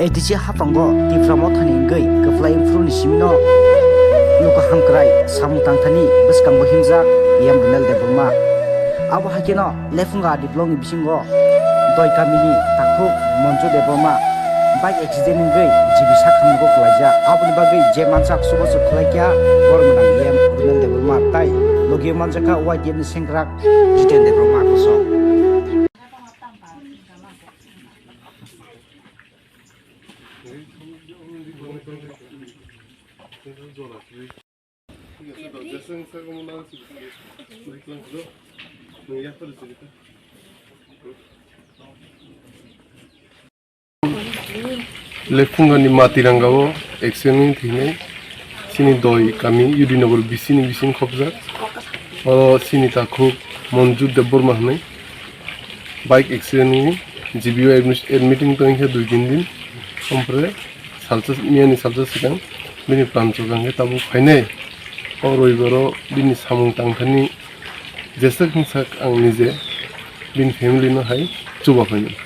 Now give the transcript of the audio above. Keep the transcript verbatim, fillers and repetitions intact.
A D C haphango Tipra Mothani wngwi kwplai phuruni simino luku hamkrai samung tangthani bwskango himjak Yam Runel Debbarma. Abo haikheno Lephunga Adi blockni bisingo Doi kamini takhuk Monju Debbarma bike accident wngwi G B sakhamni kwlaijak. Aboni bagwi je mansak chubachu khwlaikha borok gwnang Yam Runel Debbarma tai logi manjakha Y T F ni sengkrak Jiten Debbarma kosok. Lephungani Matiranga o accident wngwi thwinai chini doi kami U D Nagar B C ni bising khopjak. Oro chini takhuk Monju Debbarma hwnwi bike accident wngwi G B o admis-, admitting tongkha dui tin din. Ompore salsa, miyani salsa swkang bini pran chukang khe tabuk phainai. O roibaro bini samung tangthani jeswk hwnsak ang nije bini family no hai chuba phainai.